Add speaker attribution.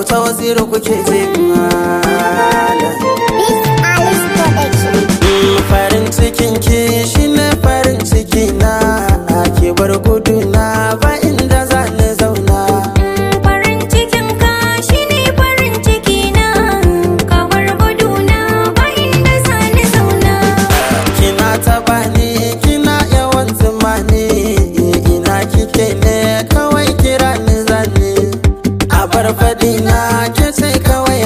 Speaker 1: Auta Waziri kuke ji malam.
Speaker 2: This Alice Production.
Speaker 1: Farin cikin ki shine farin ciki na, ki bar gudu na ba inda za ni zauna.
Speaker 3: Farin cikin ka shine farin ciki na, ka bar guduna ba inda zani zauna.
Speaker 1: Kina taba ni, kina yawan tsammani, ina kike ne? Kawai kira ni zani a bar faɗi na, ke ce kawai.